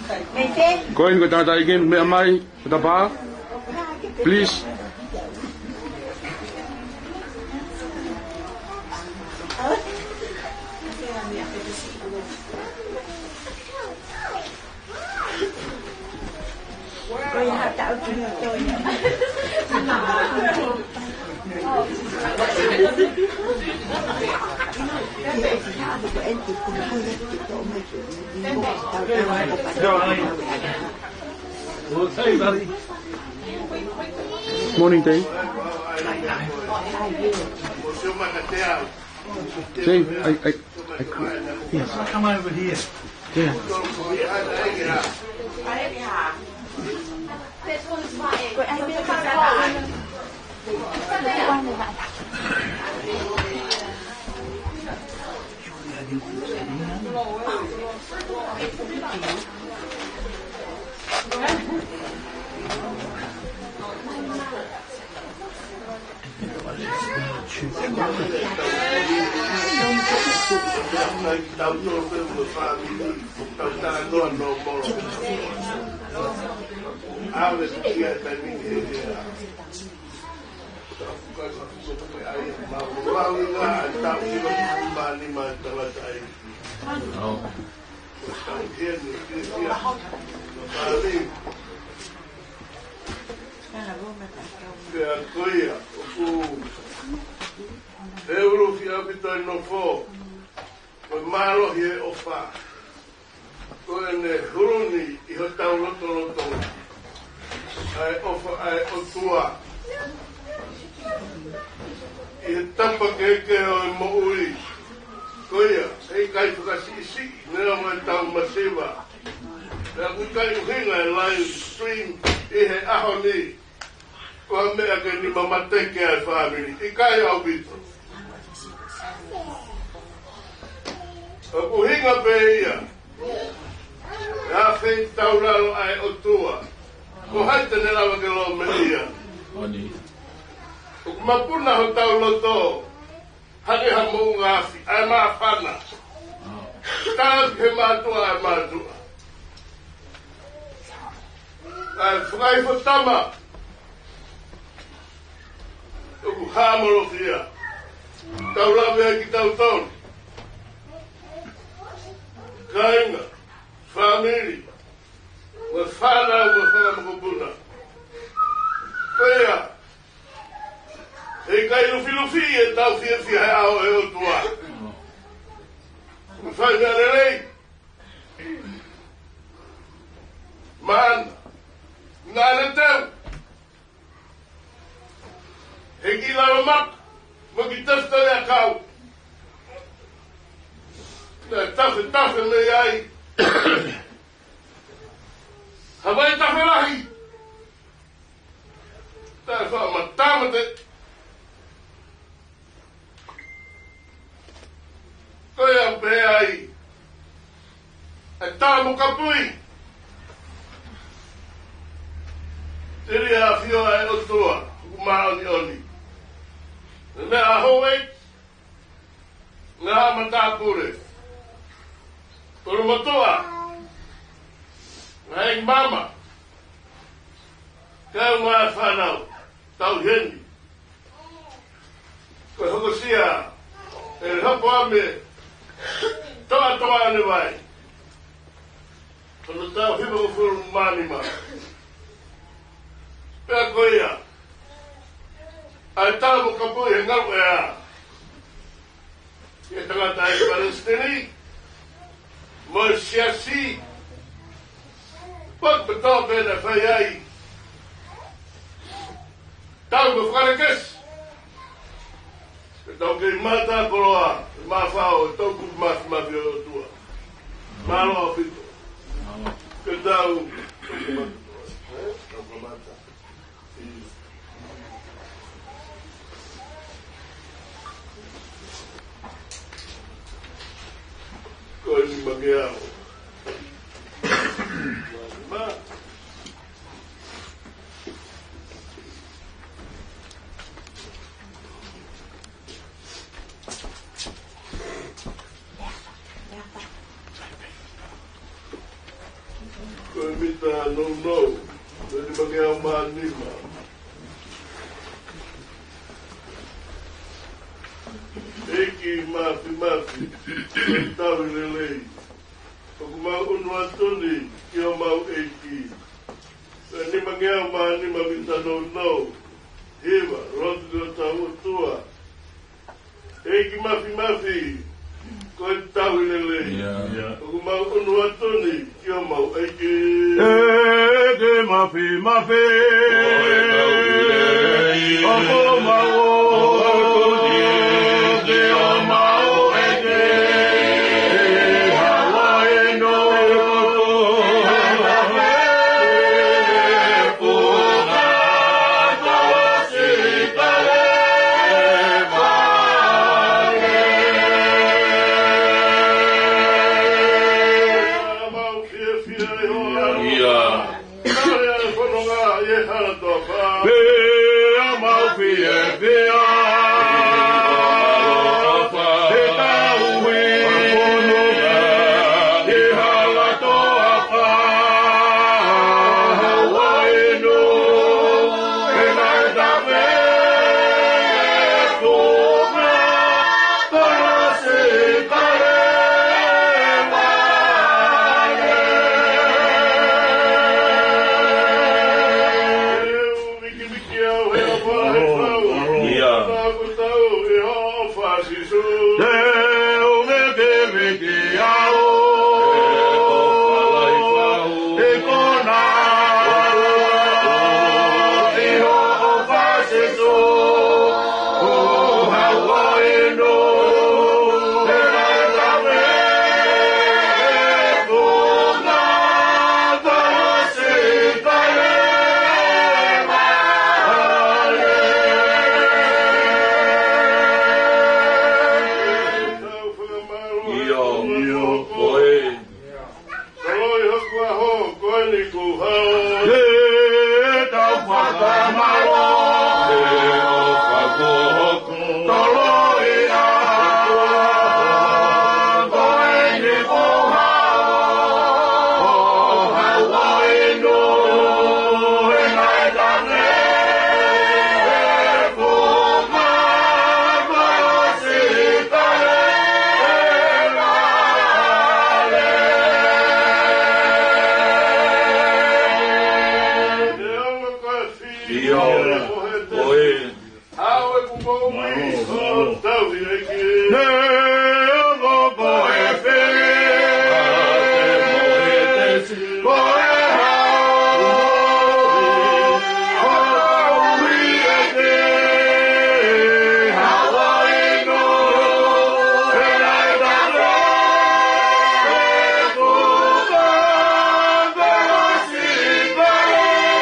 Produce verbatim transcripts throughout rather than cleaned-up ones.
Ko eni ko e tangataʻeiki eni, meʻa mai, ko e tapa. Please. Morning, Dave. Dave, I, I, I, yes. Come over here. Yeah. Pea ko ia, ʻoku feʻuluʻi ʻaupito e nofo, ko e mālohi e ʻofa. Ko ʻene hulu ni ʻi hotau lotolotonga ʻa e ʻofa ʻa e ʻOtua. ʻI he tapa kehekehe ʻo e moʻui. Ko ia, heʻikai fakasiʻisiʻi, neongo ʻetau masiva. Pea ʻoku ʻikai ʻuhinga e live stream ʻi he ʻaho ni ko ha meʻa ke nima mateke ai e fāmili. ʻIkai ʻaupito. ʻOku ʻuhinga pē ia. ʻE ʻafeitaulalo ʻa e ʻOtua. Ko hai te ne lava ke lōmeʻia? ʻOku mapuna hotau loto. Hangē ha moʻunga afi, ʻa e māfana. Tala ki he mātuʻa, ʻa e mātuʻa. ʻA e fakaifo tama. ʻOku hāmolofia. Tau lave ai kitautolu. Kāinga, fāmili, mo e fānau, mo e fanga mokopuna. Ko ia, heʻikai lufilufi ʻetau fiefia he ʻao ʻo e ʻOtua. Mo e fai meʻa lelei. Mana, naʻa ne teu. He ki lalo maka, mo ki tefitoʻi ʻakau. Naʻe tafetafe mei ai. Havai tafe lahi. Taʻe faʻa matamate. Ko ia pē ai. ʻE tā mo kapui. Tili ʻa e ʻafio ʻa e ʻOtua, ʻoku māʻoniʻoni. Meʻa hou ē, ngaahi matāpule. Kolomotuʻa. Ngaahi mama. Kau mai fānau. Tau heni. Ko e hokosia, ʻe le hapo ame, toa toa ane vai. Ko no tau hiva ko furu mani ma. Pea ko ia, ʻa e tau mo kapui he ngau ea. Ki he tangata ʻi Palesitini, mo e siasi, patu patoa pē naʻe fai ai. Tau mo fakalekesi. Ke tau kei mata koloa, mafao, tau ku mafi mafi ʻo tua. Mālō ʻaupito. Ke tau, tau ku mata. Ko e nima ke au. Ma. Mita nounou, ko e nimangeau mā nima. ʻEiki Māfimafi, ko e tauhi lelei, ʻoku mau ʻunu atu ni ki homau ʻEiki. Ko e nimangeau mā nima mita nounou, hiva, lotu ki hotau ʻOtua. ʻEiki Māfimafi, ko e tauhi lelei. ʻIo. ʻIo. ʻOku mau ʻunu atu ni ki homau ʻEiki. ʻEiki Māfimafi, ko e tauhi lelei. ʻOku mau ʻunu atu ni ki homau ʻEiki. Haʻu ʻo inu. ʻIo. Pea mau fiefia he tauhi ʻi Halatoafa. Haʻu ʻo inu, he naʻe tafe e tuʻunga kolosi kae vale. ʻIo. Te u mekemeke au ʻi kona ʻi hoʻo fasi tu. ʻO haʻu ʻo inu, he naʻe tafe e tuʻunga kolosi kae vale. ʻIo, ʻio, ko e. Toloi hoku ʻaho, ko eni kuo u hao. Ke tau fakamālō. Ke ʻofa ko hoku toloi ʻaho, ko eni kuo u hao. ʻO haʻu ʻo inu, he naʻe tafe e tuʻunga kolosi kae vale. ʻIo, ko e. Awe ku mau mi, o tau i eki. Ne o ko e fē. Ko e hao, o ui eki. Haʻu ʻo inu, he naʻe tafe e tuʻunga kolosi kae vale.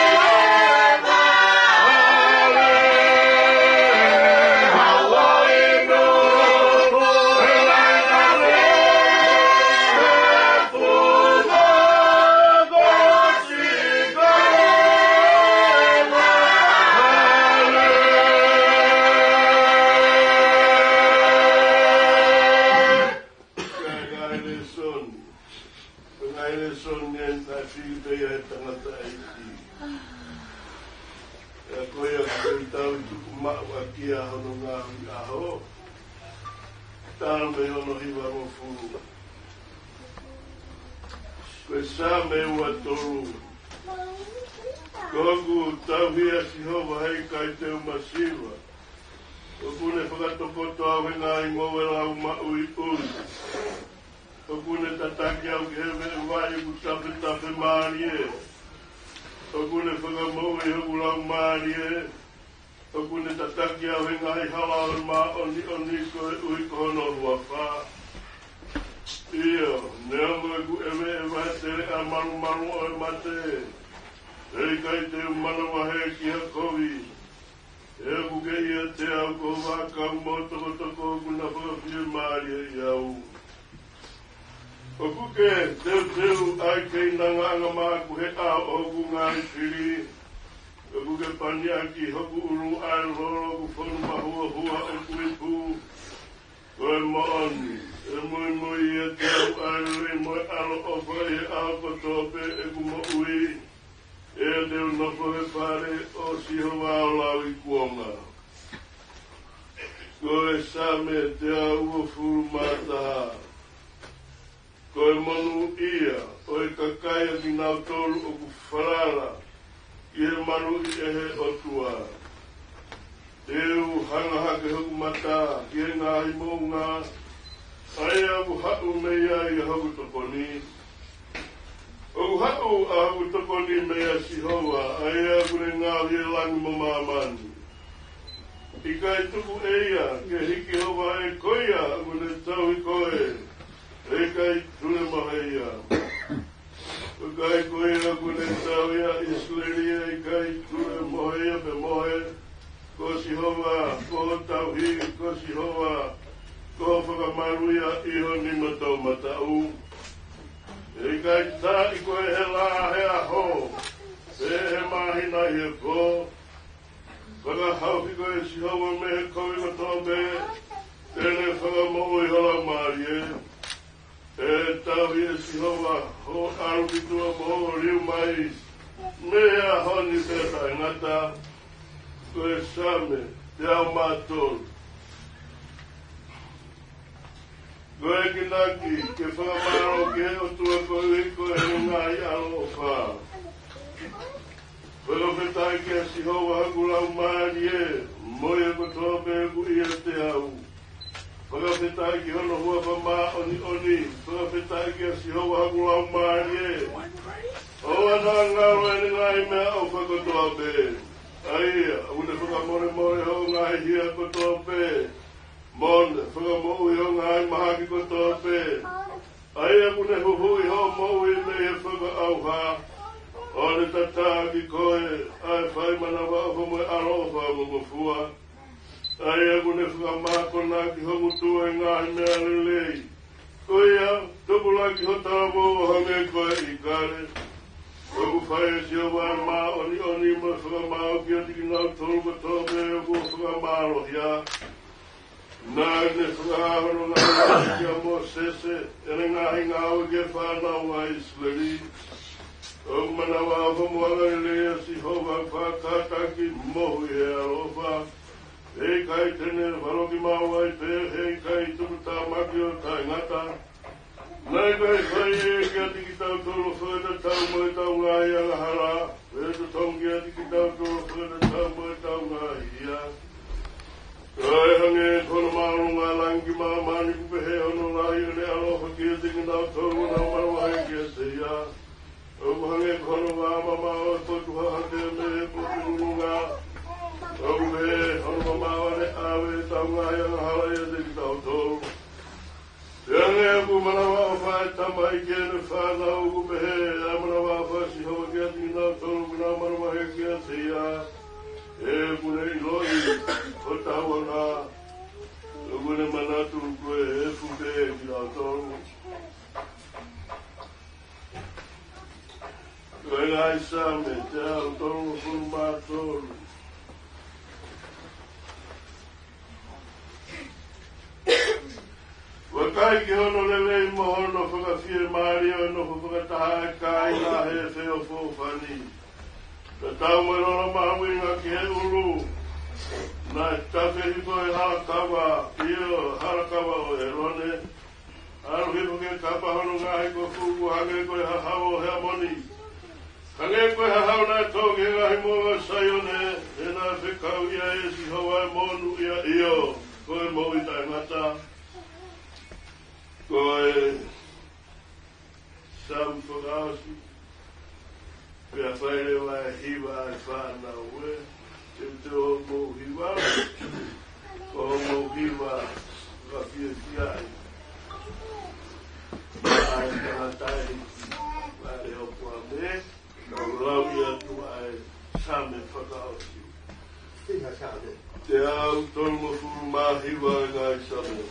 Ko e ngaahi lēsoni ʻeni naʻe fili pē ia ʻe he tangataʻeiki. Pea ko ia ko e tau tuku maʻu ʻaki ia hono ngaahi ʻaho. Talu mei hono hiva hongofulu. Ko e Saame ua tolu. Ko hoku tauhi ʻa Sihova heʻikai te u masiva. ʻOku ne fakatokoto au he ngaahi ngoue laumaʻuiʻui. ʻOku ne tataki au ki he veʻe vai ʻoku tafetafe mālie. ʻOku ne fakamoʻui hoku laumālie. ʻOku ne tataki au he ngaahi hala ʻo e māʻoniʻoni koeʻuhi ko hono huafa. ʻIo, neongo ʻeku ʻeveʻeva he teleʻa malumalu ʻo e mate, heʻikai te u manavahē ki ha kovi. He ʻoku ke ʻiate au ko ho vaʻakau mo ho tokotoko ʻoku na fakafiemālieʻi au. ʻOku ke teuteu ʻa e keinangaʻanga maʻaku he ʻao ʻo hoku ngaahi fili. ʻOku ke pani ʻaki hoku ʻulu ʻa e lolo ʻoku fonu mahuohua ʻoku ipu. Ko e moʻoni, ʻe muimui ʻiate au ʻa e lelei mo e ʻaloʻofa ʻi he ʻaho kotoa pē ʻeku moʻui. Sihova ʻo lauikuonga. Ko e Saame teau uofulu mā taha. Ko e monūʻia ʻo e kakai ʻa kinautolu ʻoku falala ki he maluʻi ʻe he ʻOtua. Te u hanga hake hoku mata ki he ngaahi moʻunga, ʻa ia ʻoku haʻu mei ai ʻa hoku tokoni. ʻOku haʻu ʻa hoku tokoni meia Sihova, ʻa ia ʻoku ne ngaohi ʻa e langi mo māmani. ʻIkai tuku ʻe ia ke hiki ho vaʻe, ko ia ʻoku ne tauhi koe, ʻe ʻikai tulemohe ia. ʻOku ʻikai ko ia ʻoku ne tauhi ʻa ʻIsileli, ʻe ʻikai tulemohe ia pe mohe. Ko Sihova ko ho tauhi, ko Sihova ko ho fakamaluʻia ʻi ho nima toʻomataʻu. ʻE ʻikai taaʻi koe ʻe he lā he ʻaho, pe ʻe he māhina ʻi he pō. Fakahaofi koe ʻe Sihova mei he kovi kotoa pē, te ne fakamoʻui ho laumālie. ʻE tauhi ʻe Sihova ho ʻalu ki tuʻa mo ho liliu mai, mei he ʻaho ni pea taʻengata. Ko e Saame teau mā tolu. Ko e kinaki ke fakamālō ki he ʻOtua koeʻuhi ko ʻene ngaahi ʻaloʻofa. Fakafetaʻi kia Sihova hoku laumālie, mo ia kotoa pē ʻoku ʻiate au. Fakafetaʻi ki hono huafa māʻoniʻoni. Fakafetaʻi kia Sihova hoku laumālie, ʻo angaʻanga ʻene ngaahi meʻaʻofa kotoa pē. ʻA ia ʻoku ne fakamolemole hoʻo ngaahi hia kotoa pē, mo ne fakamoʻui hoʻo ngaahi mahaki kotoa pē. ʻA ia ʻoku ne huhuʻi hoʻo moʻui mei he fakaʻauha, ʻo ne tataki koe ʻa e fai manavaʻofa mo e ʻaloʻofa mokopuna. ʻA ia ʻoku ne fakamākona ki ho ngutu ʻa e ngaahi meʻa lelei. Ko ia, tupulaki ho talavou ʻo hangē ko e ʻikale. ʻOku fai ʻe Sihova ʻa e māʻoniʻoni mo e fakamaau kiate kinautolu kotoa pē ʻoku fakamālohia. Naʻa ne fakahā hono ngaahi ʻaho kia Mōsese, ʻene ngaahi ngāue ki he fānau ʻa ʻIsileli. ʻOku manavaʻofa mo angalelei ʻa Sihova, fakakātaki mohu ʻi he ʻaloʻofa. ʻE ʻikai te ne valoki maʻu ai, pea ʻe ʻikai tuku tāmaki ʻo taʻengata. Naʻe ʻikai fai ʻe ia kiate kitautolu ʻo fakatatau mo ʻetau ngaahi angahala, pea totongi kiate kitautolu ʻo fakatatau mo ʻetau ngaahi hia. Kae hangē ko hono māʻolunga ʻa e langi ki māmani, ʻoku pehē hono lahi ʻo ʻene ʻaloʻofa kiate kinautolu ʻoku nau manavahē kiate ia. ʻOku hangē ko hono vā mamaʻo ʻo e potu hahake mei he potu lulunga, ʻoku pehē hono mamaʻo ʻo ʻene ʻave ʻetau ngaahi angahala ʻiate kitautolu. Pea hangē ʻoku manavaʻofa ʻa e tamaiki ki heʻene fānau, ʻoku pehē ʻa e manavaʻofa ʻa Sihova kiate kinautolu ʻoku nau manavahē kiate ia. He ʻoku ne ʻiloʻi hotau anga, ʻoku ne manatu ko e efu pē kitautolu. Ko e ngaahi Saame teau tolungofulu mā tolu. Vakai ki hono lelei mo hono fakafiemālie ʻo e nofo fakataha ʻa e kāinga he feʻofoʻofani. Tatau mo e lola mahuʻinga ki he ʻulu, naʻe tafe hifo ʻi he halakava, ʻio, halakava ʻo ʻĒlone. ʻAlu hifo ki he kapa hono ngaahi kofu, ʻo hangē ko e hahau ʻo Heamoni. Hangē ko e hahau naʻe tō ki he ngaahi moʻunga ʻo Saione, he naʻe fekauʻi ai ʻe Sihova ʻa e monūʻia, ʻio, ko e moʻui taʻengata. Ko e Saame fakaʻosi. Pea fai leva e hiva ʻa e fānau ē. Te u toe hoʻomou hiva, ko hoʻomou hiva fakafiefiaʻi. ʻA e tangataʻeiki, ʻa e ʻOkuame, ka u lau atu ʻa e Saame fakaʻosi. Teau tolungofulu mā hiva ʻa e ngaahi Saame.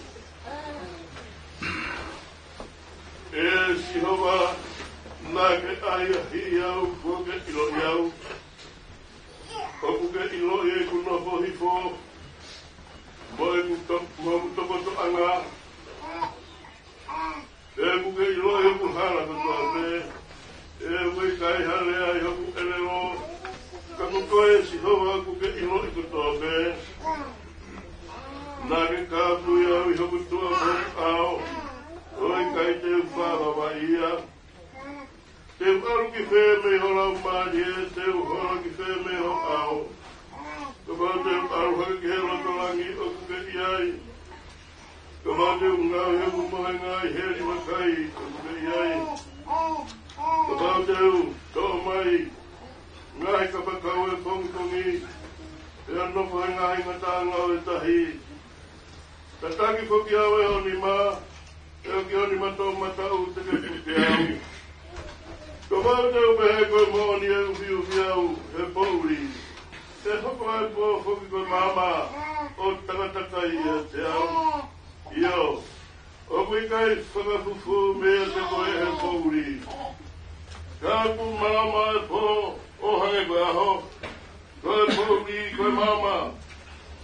ʻE Sihova, naʻa ke ʻahiʻahiʻi au, kuo ke ʻiloʻi au. ʻOku ke ʻiloʻi ʻeku nofo hifo, mo ʻeku to-, mo ʻeku tokotoʻanga. ʻOku ke ʻiloʻi hoku hala kotoa pē. ʻOku ʻikai hale ai hoku ʻelelo, ka ko Ko e Sihova ʻoku ke ʻiloʻi kotoa pē. Naʻa ke kāpui au ʻi hoku tuʻa ko e ʻao, ʻo ʻikai te u fāhavaiʻi ia. Te u ʻalu ki fē mei ho laumālie, te u hola ki fē mei ho ʻao? Kapau te u ʻalu hake ki he loto langi ʻoku ke ʻi ai. Kapau te u ngaohi hoku mohenga ʻi he heli vakai ʻoku ke ʻi ai. Kapau te u toʻo mai ngaahi kapakau ʻo e pongipongi, pea nofo he ngaahi ngataʻanga ʻo e tahi. Tataki foki au ʻe ho nima, ʻe ʻoku ʻi ho nima toʻomataʻu te ke puke au. Kapau te u pehē ko e moʻoni ʻe ufiufi au he poʻuli, ʻe hoko ʻa e pō foki ko e maama ʻo takatakai ʻiate au. ʻIo, ʻoku ʻikai fakafufū meiate koe ʻe he poʻuli. Ka ʻoku maama ʻa e pō ʻo hangē ko e ʻaho. Ko e poʻuli ko e maama,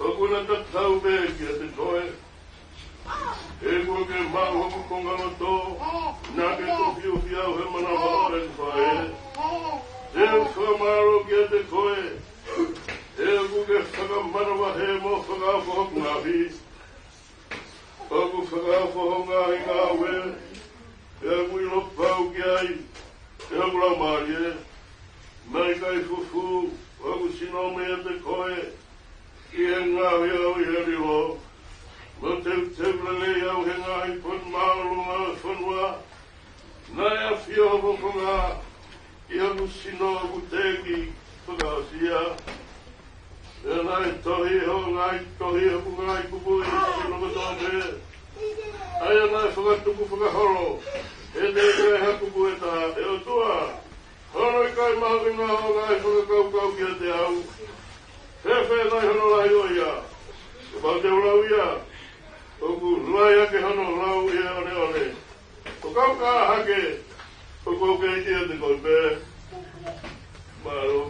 ʻoku na tatau pē kiate koe. He kuo ke maʻu hoku kongaloto, naʻa ke ufiufi au he manava ʻo ʻeku faʻē. Te u fakamālō kiate koe, he kuo ke fakamanavahē mo fakaofo hoku ngaohi. ʻOku fakaofo hoʻo ngaahi ngāue, pea ʻoku ʻilo pau ki ai ʻe hoku laumālie. Naʻe ʻikai fufū hoku sino meiate koe ʻi he ngaohi au ʻi he lilo, mo teuteu lelei au he ngaahi potu māʻolunga ʻo e fonua. Naʻe ʻafio hoʻo fofonga ʻi hoku sino ʻoku teʻeki fakaʻosi ia. Pea naʻe tohi ʻe hoʻo ngaahi tohi hoku ngaahi kupu ʻi he sino kotoa pē, ʻa ia naʻe fakatupu fakaholo ʻe he ʻEiki ʻi ha kupu ʻe taha, ʻe ʻOtua. Hono ʻikai mahuʻinga hoʻo ngaahi fakakaukau kiate au? Fēfē nai hono lahi ʻo ia? Kapau te u lau ia, ʻoku lahi hake hono lau ʻi he ʻoneʻone. ʻO kaukaua hake, ʻoku ou kei ʻiate koe pē. Mālō.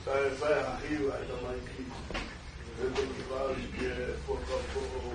Kae fai ha hiva ʻe tamaiki. He te ki vali ke fakafoʻou.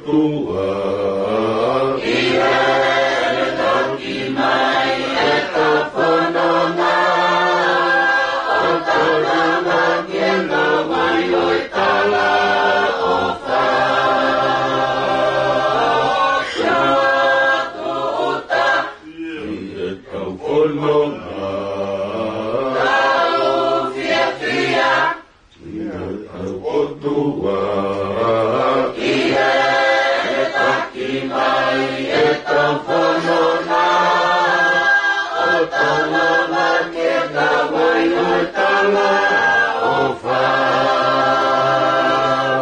Ua, ʻi heʻene toki mai ʻetau fononga, ʻo tolonga ke ngāue ʻi he talaʻofa. Siʻa tūʻuta, ʻi heʻetau fononga, tau fiefia ʻi heʻetau ʻOtua, ʻi heʻene taki mai ʻetau fononga, ʻo tolonga ke ngāue ʻi he talaʻofa.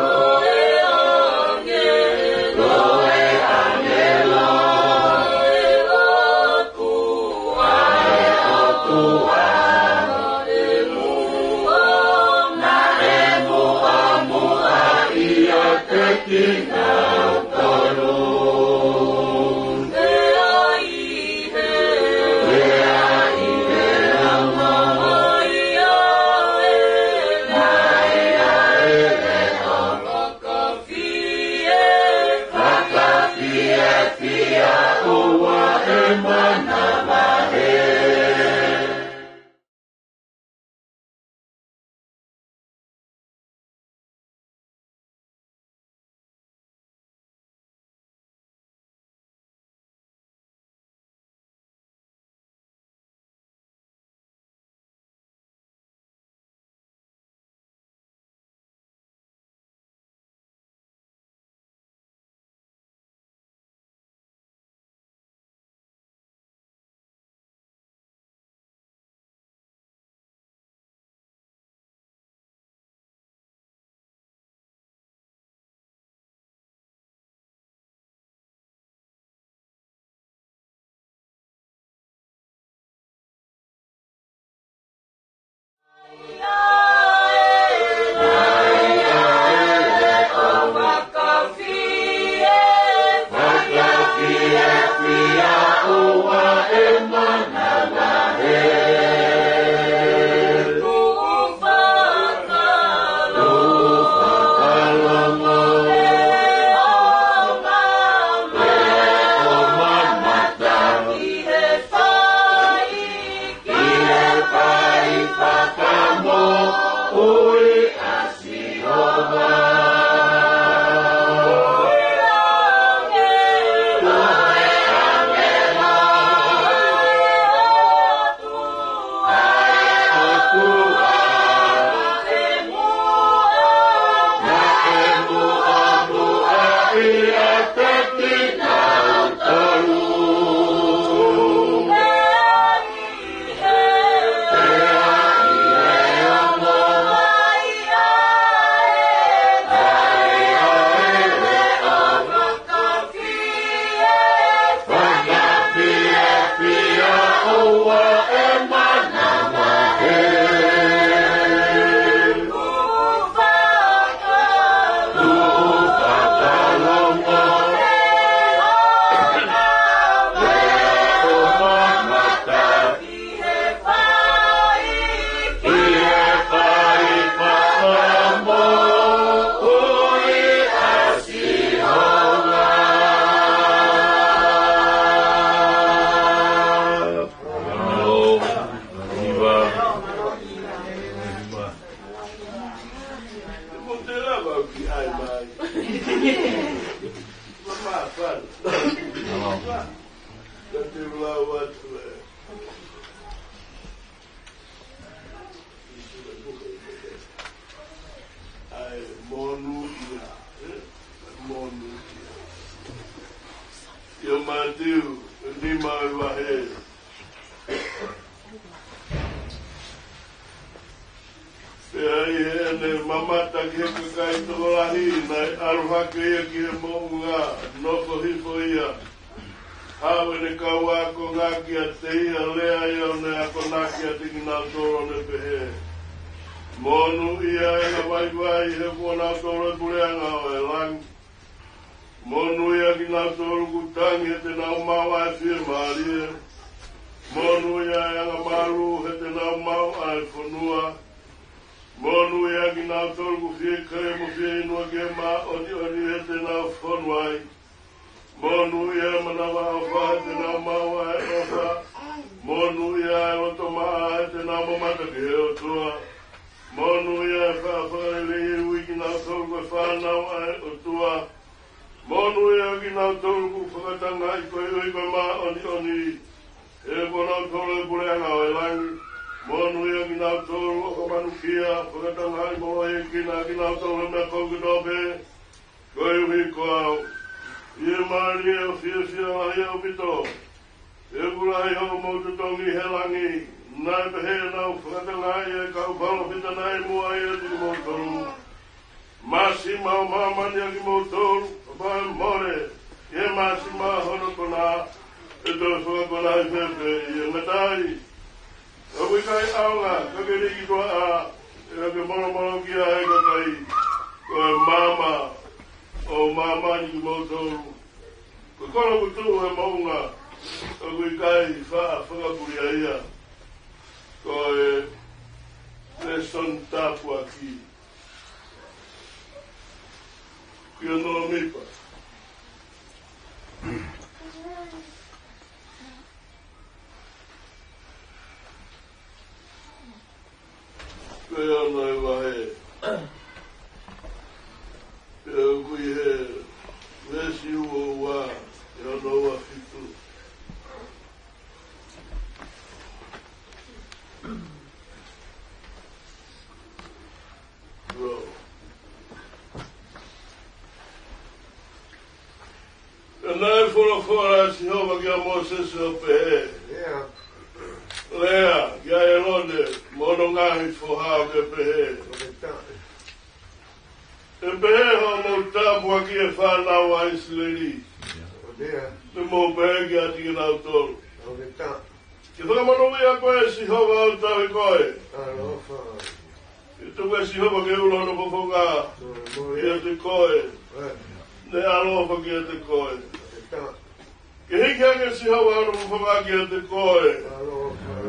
Ko e ʻāngelo, ko e ʻāngelo, ʻa e ʻOtua, naʻe muʻomuʻa ʻiate kinautolu. Pea ʻi he, pea ʻi he ʻaho ia ʻe mai ai ʻo fakafie, fakafiefia ʻoua ʻe manavahē. ʻAi, monūʻia, ē? Monūʻia. ʻIo Mātiu, nima ʻi he vahe. Pea ʻi heʻene mamata ki he kakai tokolahi, naʻe ʻalu hake ia ki he moʻunga, nofo hifo ia. Haʻu ʻene kau ākonga kiate ia, lea ia ʻo ne akonaki kiate kinautolu ʻo ne pehē: Monūʻia ʻa e anga vaivai, he ko kinautolu ʻa e puleʻanga ʻo e langi. Monūʻia kinautolu ʻoku tangi, he te nau maʻu ʻa e fiemālie. Monūʻia ʻa e anga mālū, he te nau maʻu ʻa e fonua. Monūʻia kinautolu ʻoku fie kei mo fie inu ʻa e māʻoniʻoni he te nau fonu ai. Monūʻia e manavaʻofa he te nau maʻu ʻa e ʻofa. Monūʻia e loto maʻa he te nau mamata ki he ʻOtua. Monūʻia e faʻa fakalelei ui kinautolu ko e fānau ʻa e ʻOtua. Monūʻia kinautolu ʻoku fakatangaʻi koeʻuhi ko e māʻoniʻoni, he ko kinautolu e puleʻanga ʻo e langi. Monūʻia kinautolu ʻoku manukia, fakatangaʻi mo lohiekina kinautolu he meʻa kovi kotoa pē, koeʻuhi ko au. ʻIo mālie ʻo fiefia lahi ʻaupito, he ʻoku lahi hoʻomou totongi he langi. Naʻe pehē naʻa ku fakatangaʻi e kau palōfita naʻe ʻi muʻa ʻiate kimoutolu. Māsima ʻo māmani ʻa kimoutolu, ʻo pā mole, ʻi he māsima hono konā, ʻe toe fakakonā ʻi fēfē? ʻIo, ngata ai. ʻOku ʻikai ʻaonga, ka ke lī ki tuʻa ā, ʻe ke molomolokia ʻe he kakai. Ko e maama ʻo māmani kimoutolu. Ko e kolo ʻoku tuʻu he moʻunga, ʻoku ʻikai faʻa fakapulia ia. Ko e lēsoni tāpuaki. Kuo nōmipa. Ko e ono e vahe. Pea ʻoku ʻi he veesi ua ua, ʻi he ono ua fitu. Pea naʻe folofola ʻa Sihova kia Mōsese ʻo pehē, Lea kia ʻĒlone mo hono ngaahi foha ʻo pehē, ʻE pehē hoʻomou tāpuaki ʻa e fānau ʻa ʻIsileli, te mou pehē kiate kinautolu, Ke fakamonūʻia koe ʻe Sihova ʻo tauhi koe. Ke tuku ʻe Sihova ke ulo hono fofonga kiate koe, ne ʻaloʻofa kiate koe. Ke hiki hake ʻe Sihova hono fofonga kiate koe,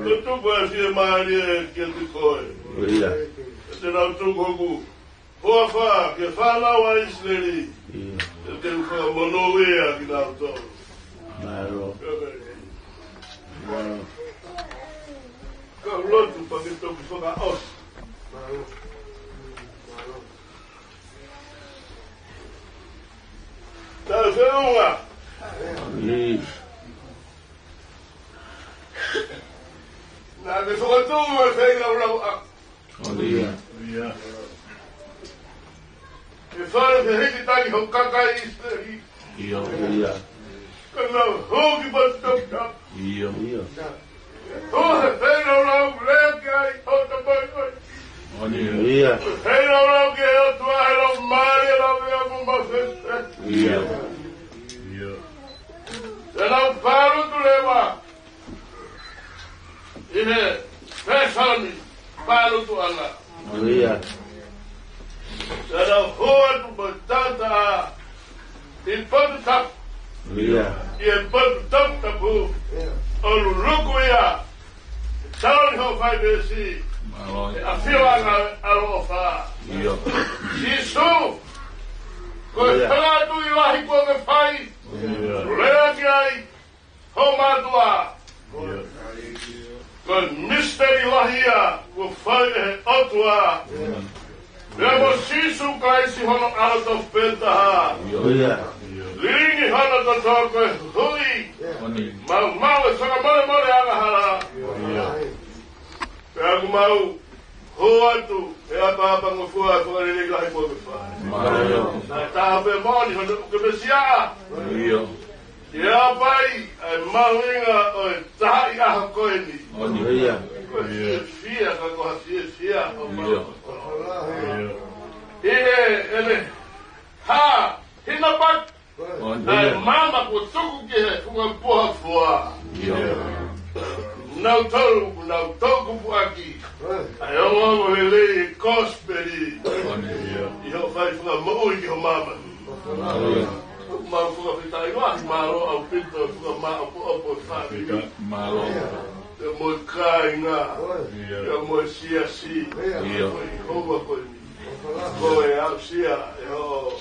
ke tuku ʻa e fiemālie kiate koe. ʻIo. Te nau tuku hoku huafa ki he fānau ʻa ʻIsileli. ʻIo. Te u fakamonūʻia kinautolu. Mālō. Mālō. Ka u lotu pea ke toki fakaʻosi. Mālō. Mālō. Tau feʻunga. ʻIo. Naʻa ke fakatuʻu e feilaulau ʻaʻaku. ʻIo. ʻIo. Ke fai fehikitaki ho kakai ʻIsileli. ʻIo. ʻIo. Ka nau hū ki Potu Tapu. ʻIo. ʻIo. Ko e feilaulau lea ki ai ʻo tapoikoi. ʻIo. Feilaulau ki he ʻOtua he lau mālie, lau lea mo mafese. ʻIo. ʻIo. Te nau pālutu leva ʻi he fefalani pālutuʻanga. ʻIo. Te nau hū atu mo tata ʻi Potu Tapu. ʻIo. ʻI he Potu Tapu, tapu ʻo luluku ia. Tau ni ho fai pesi. Mālō. ʻE ʻafioʻanga ʻaloʻofa. ʻIo. Sīsū, ko e fakatuʻi lahi kuo ke fai. ʻIo. Lea ki ai ho mātuʻa. ʻIo. Ko e misiteli lahi ia kuo fai ʻe he ʻOtua. ʻIo. Pea mo Sīsū Kalaisi hono ʻAlo tofu pē taha. ʻIo. Lilingi hono toto ko e huhuʻi. ʻIo. Maumau e fakamolemole angahala. ʻIo. Pea ʻoku mau hū atu he ʻapaʻapangofua e fakalelei lahi kuo ke fai. Mālō. Naʻe taha pē moʻoni hono ʻuke Mesiaʻa. ʻIo. Ke ʻapaʻi ʻa e mahuʻinga ʻo e tahaʻi ʻaho ko eni. ʻIo. Ko e fiefia, ka ko ha fiefia ʻo mau. ʻIo. ʻIo. ʻI he, ʻene hā, hina pat, ʻIo. ʻa e maama kuo tuku ki he funga puha fua. ʻIo. Nautolu, nau taukupuʻaki ʻa e ongoongolelei e kosipeli. ʻIo. ʻI hoʻo fai fakamoʻui ki ho māmani. ʻIo. Mau fakafetaʻi lahi, mālō ʻaupito, fakamaʻopoʻopo e fāmili. Mālō. Pea mo e kāinga. ʻIo. Pea mo e siasi. ʻIo. Ko e ʻEiki ko eni. Ko e aʻusia ʻe hoʻo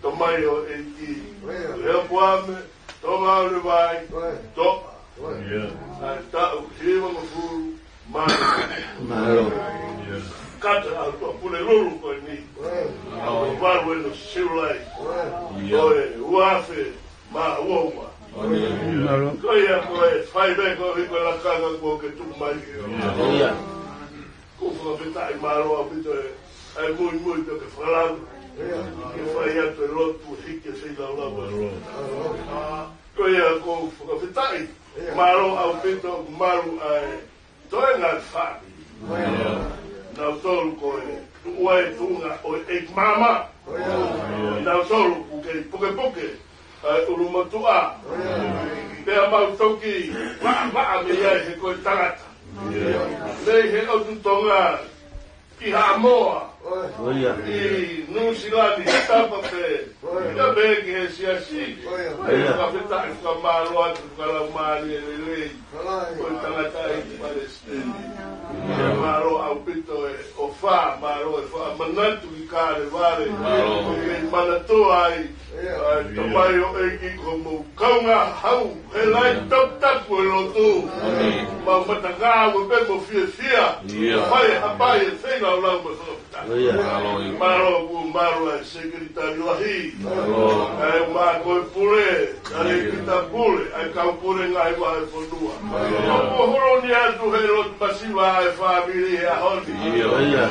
tamaioʻeiki. ʻIo. Leapoame, Tonga ʻo e Vai, ʻIo. Toʻa. ʻIo. ʻA e taʻu hivangofulu mā. Mālō. Kātaki ʻa e Pulelulu ko eni. ʻIo. ʻA e valu ʻeni ʻo Siulai. ʻIo. Ko e ua afe mā uaua. Mālō. Ko ia ko e fai pē ko e hiko lakanga kuo ke tuku mai. ʻIo. Ko e fakafetaʻi mālō ʻaupito e, ʻa e muimui pē ke fakalanga. Ke fai atu e lotu hiki e feilaulau. ʻA, ko ia ko e fakafetaʻi mālō ʻaupito malu ʻa e toenga fāmili. Nautolu ko e tuʻu ʻa e tuʻunga ʻo e ʻeiki māmā. Nautolu kuo kei pukepuke ʻa e ʻulumotuʻa. Pea mau toki vaʻavaʻa mei ai he ko e tangata. Mei he ʻotu Tonga ki Haʻamoa. ʻIo. ʻI Nuʻusila ni, tapa pē. Pea pehē ki he siasi. ʻIo. Fakafetaʻi fakamālō atu fakalaumālie lelei. Ko e tangataʻeiki palesiteni. Mālō ʻaupito e ʻofa, mālō e fakamanatu ki Kalevale. Mālō. Ko e manatua ai ʻa e tamaioʻeiki ko hoʻomou kaungā hau, he laine toputapu e lotu. Mau matangāue pē mo fiefia. ʻIo. Fai hapai e feilaulau mo e fakafetaʻi. ʻIo. Mālō, kuo mālō ʻa e sekelitali lahi. Mālō. ʻA e mā ko e pule, ʻa e kita pule, ʻa e kau pule ngaahi vahefonua. Mālō. Kuo holo ni atu he lotu masiva ʻa e fāmili he ʻaho ni. ʻIo. ʻA ia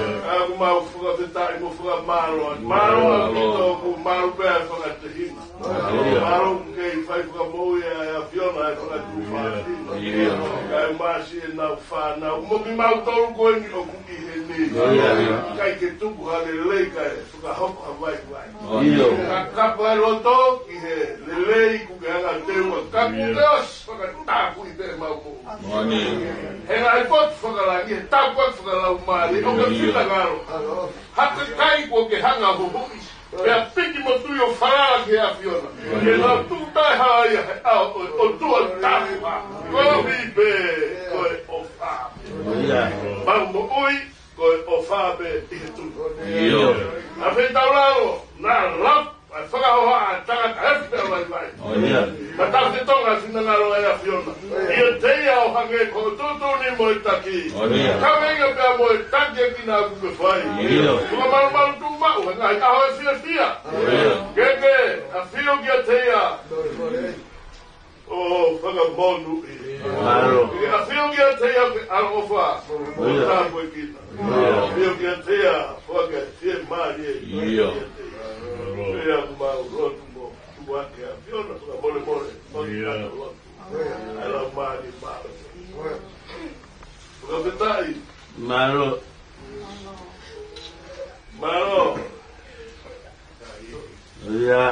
kuo mau fakafetaʻi mo fakamālō. Mālō ʻaupito, kuo mālō pē ʻa e fakatehina. Mālō. Mālō ke fai fakamoʻui ʻa e ʻAfiona ʻa e fakatuʻu fāmili. ʻIo. Kae ʻumaʻā siʻenau fānau. Mo kimautolu ko eni ʻoku ʻi heni. ʻIo. ʻIkai ke tuku ha lelei kae fakahoko ha vaivai. ʻIo. Ka kapa e loto ki he lelei kuo ke anga teua. Ka kuo ke ʻosi fakatapui pē mau mo. He ngaahi potu fakalangi, he tāpuaki fakalaumālie. ʻOku ke finangalo. Hake kai kuo ke hanga huhuʻi. Pea piki mo tui ʻo falala ki he ʻAfiona. Ke nau tuʻu taʻehala ia he ʻao ʻo e ʻOtua tapu. Koeʻuhi pē ko e ʻofa. Mau moʻui ko e ʻofa pē ʻi he tui. ʻIo. ʻA e feitaulalo, naʻa lapu ʻa e fakahohaʻa ʻa e tangata efu pea vaivai. Matau ke tonga finangalo ʻa e ʻAfiona ʻiate ia ʻo hangē ko e tuʻutuʻuni mo e taki. Kaveinga pea mo e taki ʻa kinautolu kuo fai. ʻIo. Fakamalumalu tuʻumaʻu he ngaahi ʻaho ʻo e fiefia. ʻIo. Ke ke ʻafio kiate ia ʻo fakamonūʻia. Mālō. Ke ke ʻafio kiate ia ʻo ke ʻaloʻofa. ʻIo. Tāpuekina. ʻAfio kiate ia ʻo ke fiemālie. ʻIo. Pea mau lotu mo tuku ake ʻa e ʻAfiona fakamolemole. ʻIo. ʻA e Laumālie Māʻoniʻoni. Fakafetaʻi. Mālō. Mālō. ʻIo.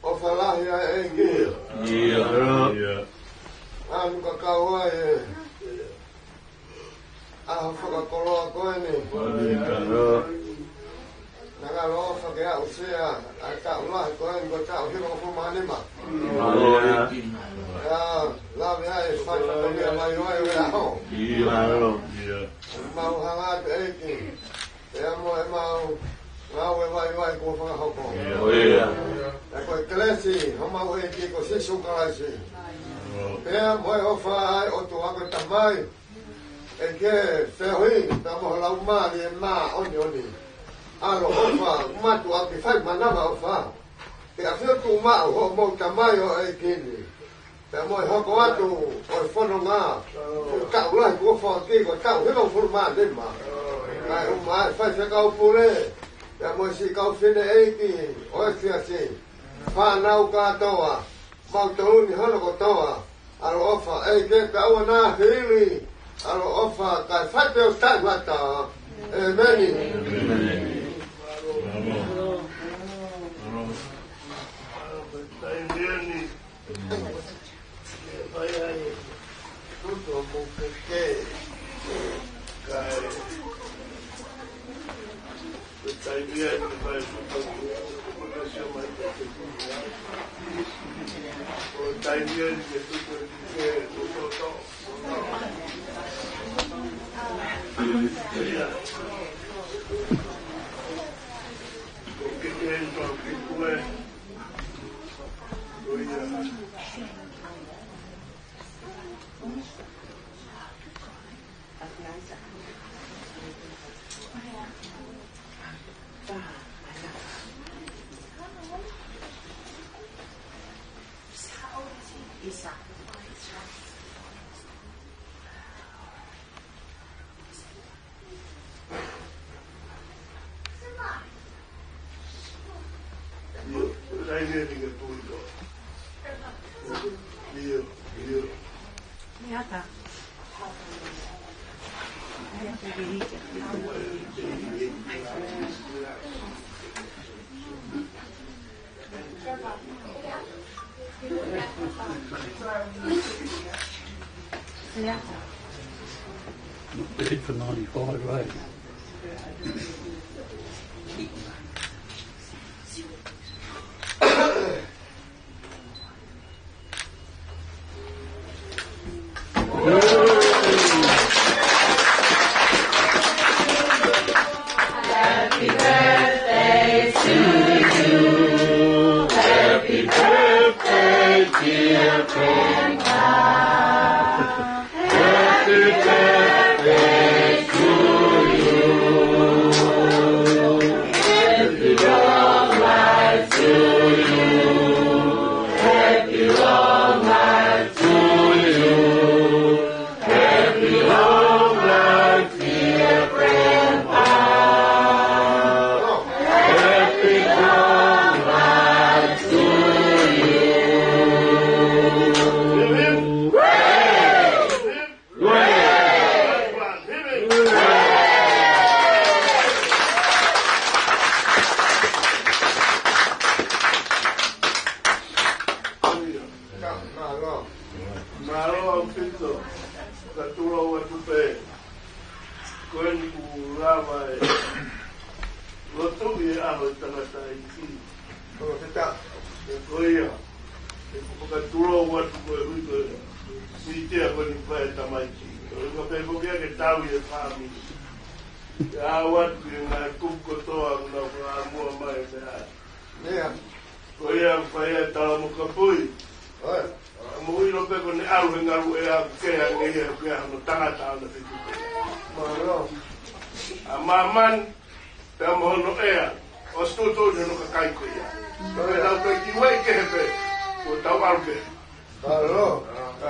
ʻOfa lahi ʻa e ʻEiki. ʻIo. ʻAlu ka kau ai e ʻaho fakakoloa ko eni. ʻIo. Naʻa ngalo ʻofa ke aʻusia ʻa e taʻu lahi ko eni ko e taʻu hivangofulu mā nima. ʻIo. ʻIa, lave ai e fai fatongia mai ʻo e ʻaho. ʻIo. Mau hanga atu ʻEiki. Pea mo ʻemau ngāue vaivai kuo fakahoko. ʻIo. Pea ko e kelesi homau ʻEiki ko Sīsū Kalaisi. Pea mo e ʻofa ʻa e ʻOtua ko e Tamai. ʻEiki, feohi pea mo ho Laumālie Māʻoniʻoni. ʻAloʻofa, mātuʻaki fai manavaʻofa. Ke ʻafio tuʻumaʻu hoʻomou tamaioʻeiki ni. Pea mo e hoko atu ʻo e fononga, ʻo e taʻu lahi kuo foaki ko e taʻu hivangofulu mā nima. Kae ʻumaʻā e faifekau pule, pea mo e siʻi kau fineʻeiki ʻo e siasi, fānau kātoa, mautolu ni hono kotoa, ʻaloʻofa, ʻEiki pea ʻoua naʻa hili, ʻaloʻofa, kae fai pē ʻo taʻengata. ʻEmeni. ʻEmeni. Ke fai ai e tutu ʻo mou keke. Not bad for ninety-five, eh? Mālō ʻaupito, ka tulou atu pē. Ko eni kuo lava e lotu ʻi he ʻaho ʻo e tangataʻeiki. Ko ia, ʻoku fakatulou atu koeʻuhi ko e siʻi tia ko eni fai e tamaiki. Ko e ʻuhinga pē ko ia ke tau ʻi he fāmili. Ke ʻalu atu ki he ngaahi kupu kotoa ʻoku nau fakaʻamua mai e meʻa. Ko ia ʻoku fai ai e tala mo kapui. Mo ʻilo pē ko ʻene ʻalu he ngaluʻea ʻoku kehe ange ia ʻoku ʻi ai hano tangata ʻo na fitu pē. ʻA māmani, pea mo hono ʻea, ʻosi tuʻutuʻuni hono kakai ko ia. Pea tau pē ki ueʻi kehe pē, kuo tau ʻalu kehe. Ka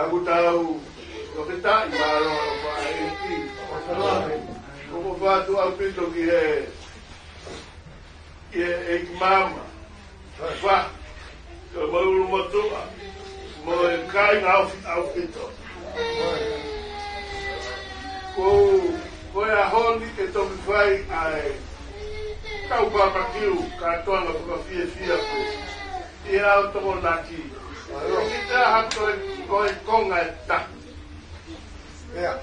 ʻoku tau, ʻoku tau, mālō ʻaupito. ʻOku ou fakafetaʻi ʻaupito ki he ʻi he ʻEiki Maama, Fa, ko e Maʻuli Motuʻa, mo e kāinga ʻaupito. Ko, ko e ʻaho ni ke toki fai ai ʻetau papakiu, kātoanga fakafiefia ko ē ʻi he ʻaho Tokonaki. Ki te aha ko e, ko e konga ʻe taha.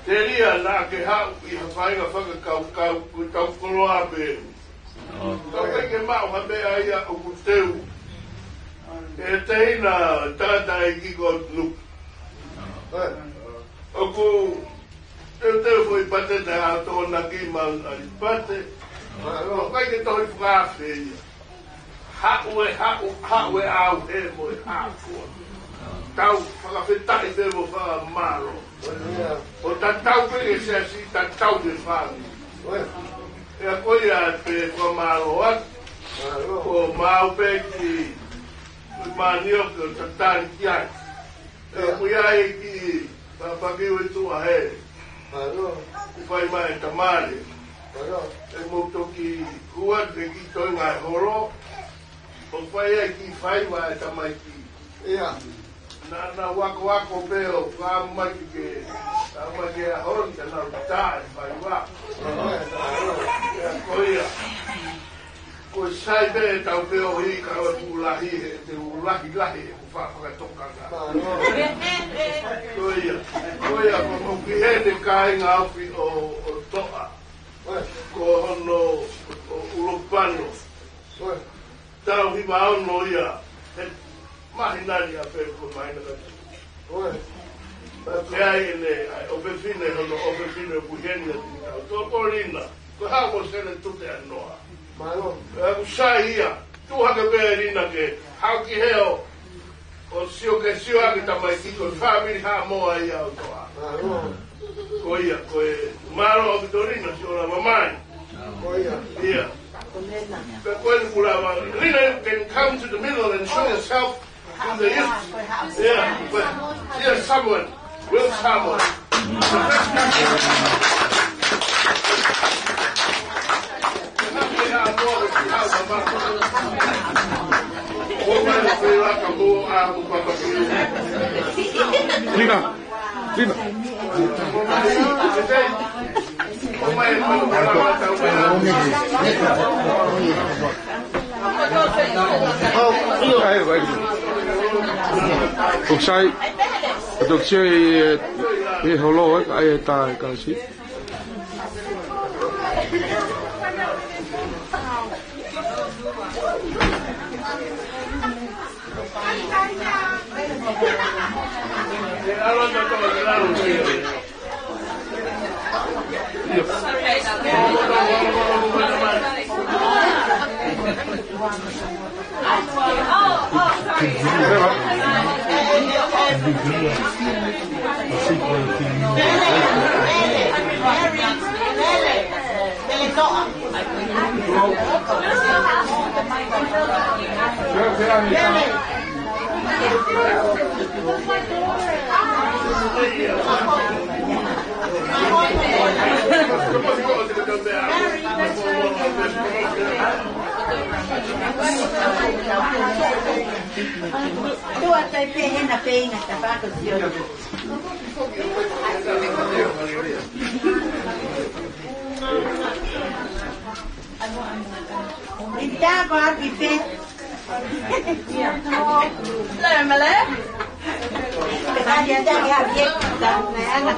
Telia naʻa ke haʻu ʻi ha faʻahinga fakakaukau, ko ʻetau koloa pē. Tau kai ke maʻu ha meʻa ia ʻoku teu. ʻE teina tangataʻeiki ko Nuku. ʻOku teuteu foʻi pate na ʻa Tokonaki ma ʻAlipate. Tau kai ke tohi fakaafe ia. Haʻu e, haʻu, haʻu e ʻauhē mo e hākua. Tau fakafetaʻi pē mo fakamālō. ʻO tatau pē ki he siasi, tatau ki he fāmili. ʻIa ko ia pē fakamālō atu. Ko maʻu pē ki, ki Manioke ʻo tatali ki ai. ʻIa ko ia e kiʻi, papaki ue tuʻa he. Fai mai e tamale. ʻE mou toki hua te ki toi ngai holo. ʻO fai ai ki fai mai e tamaiki. ʻIa. Na, na wako wako pē ʻo ka mai ke, ka mai ke a hon, ka na uta e fai wa. ʻIa ko ia. Ko e sai pē tau pē ʻo hi ka ua tu lahi he, te u lahi lahi he ku fa fakatoka ka. Ko ia, ko ia, ko mo ki he te kāinga ʻaupito ʻo, ʻo Toʻa. Ko hono, ʻo Ulopano. Tau hiva ono ia. He, Māhina ni a pe ko māhina ka. ʻOe. Pea ʻi heʻene, ʻa e ʻofefine, hono ʻofefine ʻoku ʻi heni ʻa Tinitau. Ko Polina, ko e hā mo Sele Tute ʻa Noa. Mālō. Pea ʻoku sai ia, tuʻu hake pē ʻa Lina ke, hao ki hē ʻo, ʻo sio ke sio ʻa e tamaiki ko e fāmili Haʻamoa ia ʻo Toa. Mālō. Ko ia, ko e mālō ʻaupito Lina, siʻo lava mai. Ko ia. Ia. Pea ko eni kuo lava. Lina, you can come to the middle and show yourself to the youth. Yeah, but here's someone. Will someone. Lina. Lina. ʻOku sai, ʻoku sai, ʻe, ʻe holo, ʻe, ʻe tā, ʻe kasi. Tuʻa tai pē hena pē ina ta pako sio. Ita ko api pē. Lele mele. Pekali ata ke api e. Ana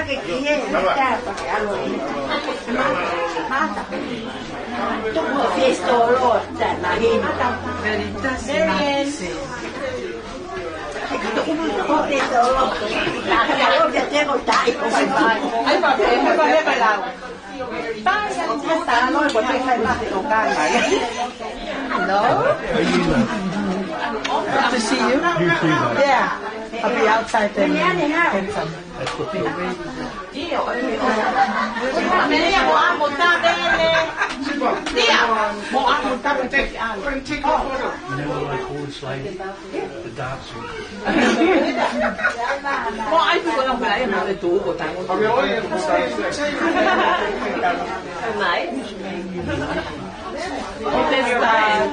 ke kie. Ita pake alo. Mata. Tuku pistolo. Tana hina. Veritas. Ai, pa, pa, pa, pa, pa, lau. Hello? Good to see you. You too. Yeah. I'll be outside then. Handsome. That's what people. Dia, mo amo tabele. Dia, mo amo tabele. You know, like, always, like, The dots are. Well, I think I'm gonna have to do what I want. Nice. What is that?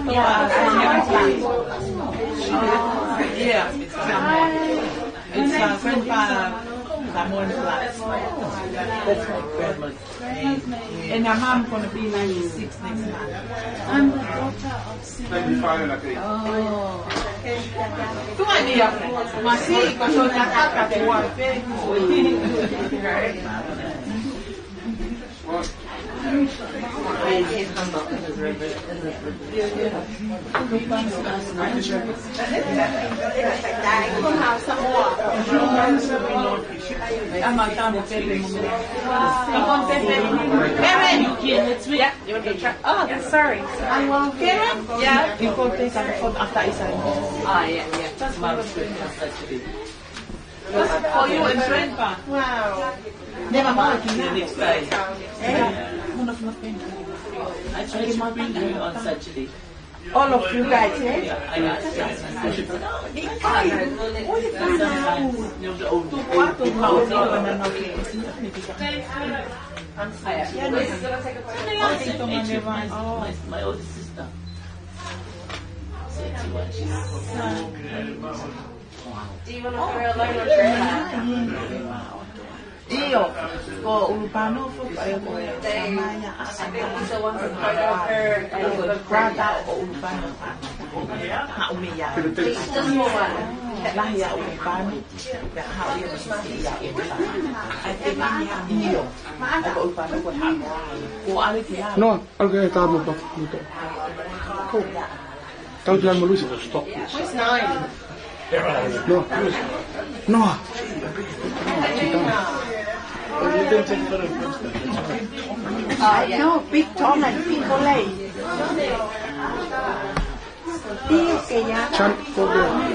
Yeah, it's, uh, it's, uh, Grandpa Samuel Clark. That's my grandma. And her mom gonna be ninety-six next month. I'm the daughter of Cindy. Oh. Tuʻa ʻeni ia. Masi, ko so na kaka te wa pe. Come on, Pepe. Pepe! You want to try? Oh, sorry. I want Pepe? Yeah. You go take a photo after I sign. Ah, yeah, yeah. Just one of the. Oh, you and Grandpa. Wow. Never mind. Next time. Yeah. I try to bring you on Saturday. All of you guys, eh? My, my older sister. Do you want to put her alone or her? ʻIo, ko ʻUlupano foki, ʻa ia ko e samaia ʻa Samaya. Ko e brother ʻo ʻUlupano. Haʻu mei ai. Lahi ʻa ʻUlupano, pea haʻu ia mo Sisi ia ʻUlupano. ʻIo, ʻa ia ko ʻUlupano ko e haʻu. Ko ʻAliki ia. No, ʻalu ke tā mo pa, mo tā. Ko ia. Tau tuan malusi. Where's Nine? No. Noah. Uh, no, Big Tom and Big Olay. Iya, kaya. Chan, go there. Are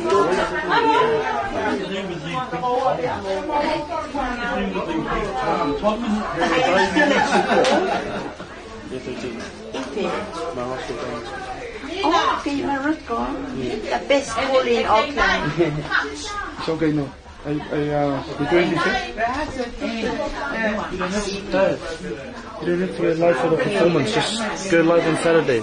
you still at school? Yes, I do. Okay. My hospital. Oh, okay, Morocco. The best school in Auckland. It's okay, no. I, I, uh, you doing this, eh? You don't need to go live for the performance. Just go live on Saturday.